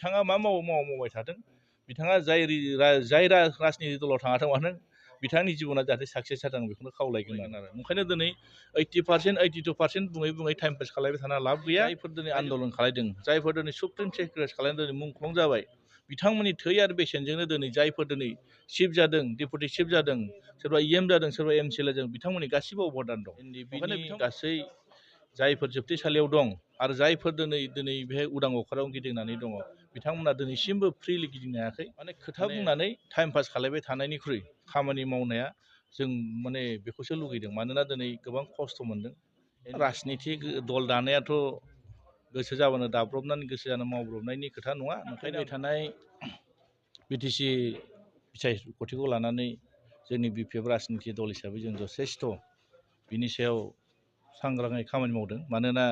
बिथाङा मा मावबाय थादों बिथाङा जाय राजनिति दलाव थाङाथों मानो बिथांनि जिबना जाहाथे साक्सेस जादों बेखौनो खावलायगोन आरो ओंखायनो दिनै 80% 82% बुङै टाइम पास खालामबाय थाना लाब गैया जायफोर दिनै आन्दलन खालामदों जायफोर दिनै सुप्रिम सेक्रेटारि खालामदों दिनै मुंख्लं जाबाय बिथांमोननि थै आरो बेसेनजोंनो दिनै जायफोर दिनै चिफ जादों डेपुटि चिफ जादों सोरबा इएम जादों सोरबा एमसिएलए जादों बिथांमोननि गासिबो अबदान दं ओंखायनो गासै जायफोर जोबथेसालियाव दं आरो जायफोर दिनै बेहाय उदां अख्राङाव गिदिंनानै दङ बिथांमोना दिनैसिमबो फ्रिलि गिदिंनो हायाखै माने खोथा बुंनानै टाइम पास खालामबाय थानायनिख्रुइ खामानि मावनाया जों माने बेखौसो लुगैदों मानोना दिनै गोबां खस्थ' मोनदों राजनितिक दल दानायाथ' गोसो जाबानो दाब्रबनानै गोसो जानो मावब्रबनायनि खोथा नङा ओंखायनो थानाय बिटिसि बिसायख'थिखौ लानानै जोंनि बिपिएफ राजनिति दल हिसाबै जों जथेस्थ' बिनि सायाव सांग्राङै खामानि मावदों मानोना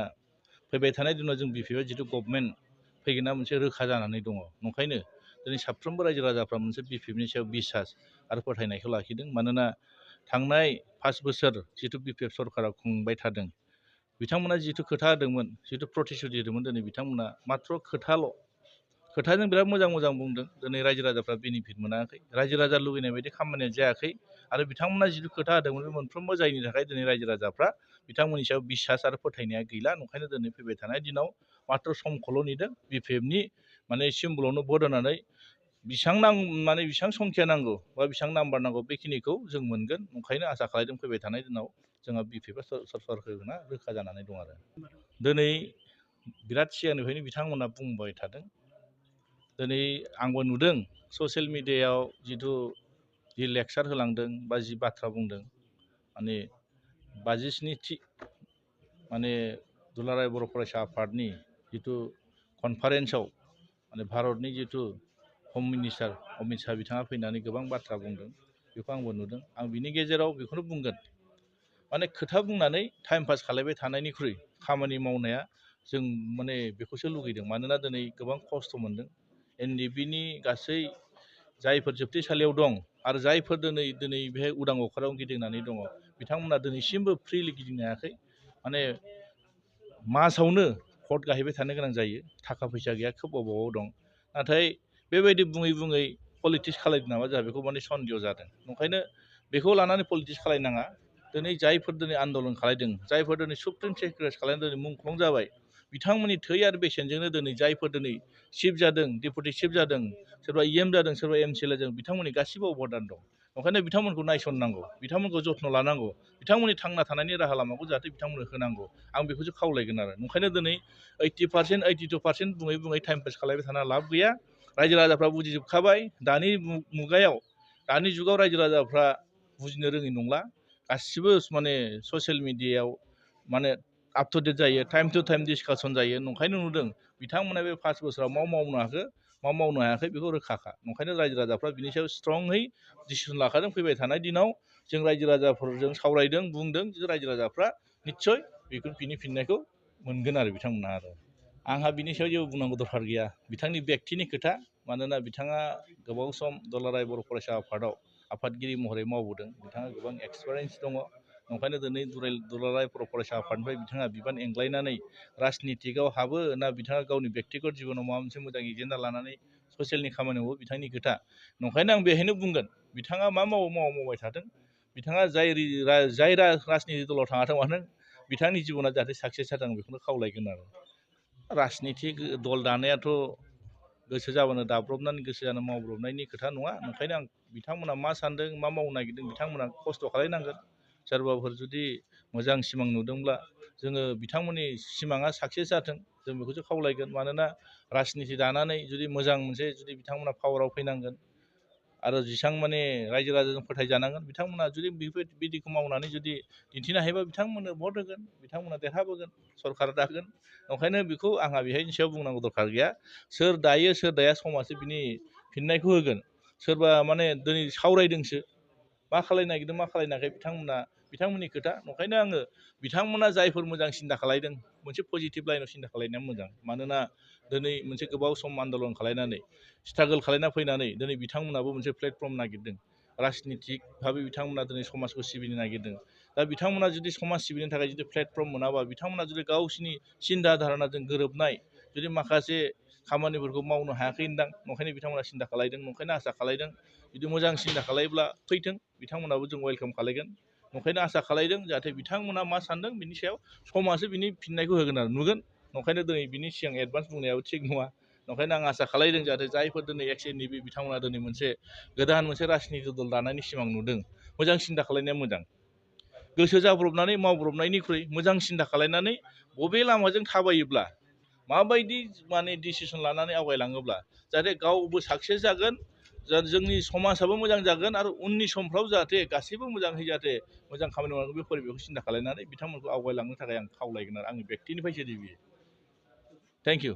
फैबाय थानाय दिनाव जों बिपिएफआ जिथु गभर्नमेन्ट फैगोना मोनसे रोखा जानानै दङ ओंखायनो दिनै साफ्रोमबो रायजो राजाफ्रा मोनसे बिपिएफनि सायाव बिसास आरो फोथायनायखौ लाखिदों मानोना थांनाय 5 बोसोर जिथु बिपिएफ सरकारा खुंबाय थादों बिथांमोना जिथु खोथा होदोंमोन जिथु प्रतिश्रुति होदोंमोन दिनै बिथांमोना माथ्र खोथाजों बिराद मोजां बुंदों दिनै रायजो राजाफ्रा बेनिफिट मोनाखै रायजो राजा लुबैनाय बायदि खामानिया जायाखै आरो बिथांमोना जिथु खोथा होदोंमोन बे मोनफ्रोमबो जायनि थाखाय दिनै रायजो राजाफ्रा बिथांमोननि सायाव बिसास आरो फोथायनाया गैला ओंखायनो दिनै फैबाय थानाय दिनाव माथ्र समखौल' नेदों बिपिएफनि माने सिम्बलावनो भट होनानै बेसेबां संख्या नांगौ बा बेसेबां नाम्बार नांगौ बेखिनिखौ जों मोनगोन ओंखायनो आसा खालामदों फैबाय थानाय दिनाव जोंहा बिपिएफआ सरकार होगोना रोखा जानानै दं आरो दिनै बिराद सिगांनिफ्रायनो बिथांमोना बुंबाय थादों दिनै आंबो नुदों ससियेल मिडियायाव जिथु जि लेक्सार होलांदों बा जि बाथ्रा बुंदों माने 57थि माने दुलाराय बर' फरायसा आफादनि जिथु कनफारेन्सआव माने भारतनि जिथु हम मिनिस्टार अमित शाह बिथाङा फैनानै गोबां बाथ्रा बुंदों बेखौ आंबो नुदों आं बिनि गेजेराव बेखौनो बुंगोन माने खोथा बुंनानै टाइम पास खालामबाय थानायनिख्रुइ खामानि मावनाया जों माने बेखौसो लुगैदों मानोना दिनै गोबां खस्थ' मोनदों एनडिएफबिनि गासै जायफोर जोबथेसालियाव दं आरो जायफोर दिनै बेहाय उदां अख्राङाव गिदिंनानै दङ बिथांमोना दिनैसिमबो फ्रिलि गिदिंनो हायाखै माने मासावनो भट गाहैबाय थानो गोनां जायो थाखा फैसा गैया खोब अभाबाव दं नाथाय बेबायदि बुङै पलिटिक्स खालायदों नामा जोंहा बेखौ माने सन्देह जादों ओंखायनो बेखौ लानानै पलिटिक्स खालायनाङा दिनै जायफोर दिनै आन्दलन खालायदों जायफोर दिनै सुप्रिम सेक्रेटारि खालामदों दिनै मुंख्लं जाबाय बिथांमोननि थै आरो बेसेनजोंनो दिनै जायफोर दिनै चिफ जादों डेपुटि चिफ जादों सोरबा इएम जादों सोरबा एमसिएलए जादों बिथांमोननि गासिबो अबदान दं ओंखायनो बिथांमोनखौ नायसननांगौ बिथांमोनखौ जथ्न लानांगौ बिथांमोननि थांना थानायनि राहा लामाखौ जाहाथे बिथांमोननो होनांगौ आं बेखौसो खावलायगोन आरो ओंखायनो दिनै 80% 82% बुङै टाइम पास खालामबाय थाना लाब गैया रायजो राजाफ्रा बुजिजोबखाबाय दानि मुगायाव दानि जुगाव रायजो राजाफ्रा बुजिनो रोङै नंला गासिबो माने ससियेल मिडियायाव माने आप टु डेट जायो टाइम टु टाइम डिसकासन जायो ओंखायनो नुदों बिथांमोना बे 5 बोसोराव मा मावनो हायाखै बेखौ रोखाखा ओंखायनो रायजो राजाफ्रा बिनि सायाव स्ट्रङै डिसिसन लाखादों फैबाय थानाय दिनाव जों रायजो राजाफोरजों सावरायदों बुंदों रायजो राजाफ्रा निस्सय बिनि फिननायखौ मोनगोन आरो बिथांमोनहा आरो आंहा बिनि सायाव जेबो बुंनांगौ दरखार गैया बिथांनि व्यक्तिनि खोथा मानोना बिथाङा गोबाव सम दुलाराय बर' फरायसा आफादाव आफादगिरि महरै मावबोदों बिथाङा गोबां एक्सपिरियेन्स दङ ओंखायनो दिनै दुलाराय बर' फरायसा आफादनिफ्राय बिथाङा बिबान एंग्लायनानै राजनितिकआव हाबो ना बिथाङा गावनि व्यक्तिगत जिबनाव माबा मोनसे मोजां एजेन्डा लानानै ससियेलनि खामानि मावो बिथांनि खोथा ओंखायनो आं बेहायनो बुंगोन बिथाङा मा मावबाय थादों बिथाङा जाय राजनिति दलाव थाङाथों मानो बिथांनि जिबना जाहाथे साक्सेस जादों बेखौनो खावलायगोन आरो राजनितिक दल दानायाथ' गोसो जाबानो दाब्रबनानै गोसो जानो मावब्रबनायनि खोथा नङा ओंखायनो आं बिथांमोना मा सानदों मा मावनो नागिरदों बिथांमोना खस्थ' खालायनांगोन सोरबाफोर जुदि मोजां सिमां नुदोंब्ला जोङो बिथांमोननि सिमाङा साक्सेस जाथों जों बेखौसो खावलायगोन मानोना राजनिति दानानै जुदि मोजां मोनसे जुदि बिथांमोना पावाराव फैनांगोन आरो जेसां माने रायजो राजाजों फोथायजानांगोन बिथांमोना जुदि बेफोरबायदिखौ मावनानै जुदि दिन्थिनो हायोबा बिथांमोननो भट होगोन बिथांमोना देरहाबोगोन सरकार दागोन ओंखायनो बेखौ आंहा बेहायनि सायाव बुंनांगौ दरखार गैया सोर दायो सोर दाया समाजो बिनि फिननायखौ होगोन सोरबा माने दिनै सावरायदोंसो मा खालायनो नागिरदों मा खालायनाखै बिथांमोननि खोथा ओंखायनो आङो बिथांमोना जायफोर मोजां सिन्था खालायदों मोनसे पजिटिभ लाइनाव सिन्था खालायनाया मोजां मानोना दिनै मोनसे गोबाव सम आन्दलन खालायनानै स्ट्रागोल खालायना फैनानै दिनै बिथांमोनाबो मोनसे प्लेटफर्म नागिरदों राजनितिक भाबै बिथांमोना दिनै समाजखौ सिबिनो नागिरदों दा बिथांमोना जुदि समाज सिबिनो थाखाय जुदि प्लेटफर्म मोनाबा बिथांमोना जुदि गावसिनि सिन्था धारणाजों गोरोबनाय जुदि माखासे खामानिफोरखौ मावनो हायाखै होनदां नंखायनो बिथांमोना सिन्था खालायदों नंखायनो आसा खालायदों जुदि मोजां सिन्था खालायोब्ला फैथों बिथांमोनाबो जों वेलकाम खालायगोन नंखायनो आसा खालायदों जाहाथे बिथांमोना मा सानदों बिनि सायाव समासो बिनि फिननायखौ होगोन आरो नुगोन नंखायनो दिनै बिनि सिगां एडभान्स बुंनायाबो थिग नङा नंखायनो आं आसा खालायदों जाहाथे जायफोर दिनै XNDP बिथांमोना दिनै गोदान मोनसे राजनिति दल दानायनि सिमां नुदों मोजां सिन्था खालायनाया मोजां गोसो जाब्रबनानै मावब्रबनायनिख्रुइ मोजां सिन्था खालायनानै बबे लामाजों थाबायोब्ला माबायदि माने डिसिसन लानानै आवगायलाङोब्ला जाहाथे गावबो साक्सेस जागोन जोंनि समाजाबो मोजां जागोन आरो उननि समफ्राव जाहाथे गासैबो मोजाङै जाहाथे मोजां खामानि मावनांगौ बे परिबेखौ सिन्था खालायनानै बिथांमोनखौ आवगायलांनो थाखाय आं खावलायगोन आरो आंनि बेक्तिनिफ्राय जुदि बियो थेंक इउ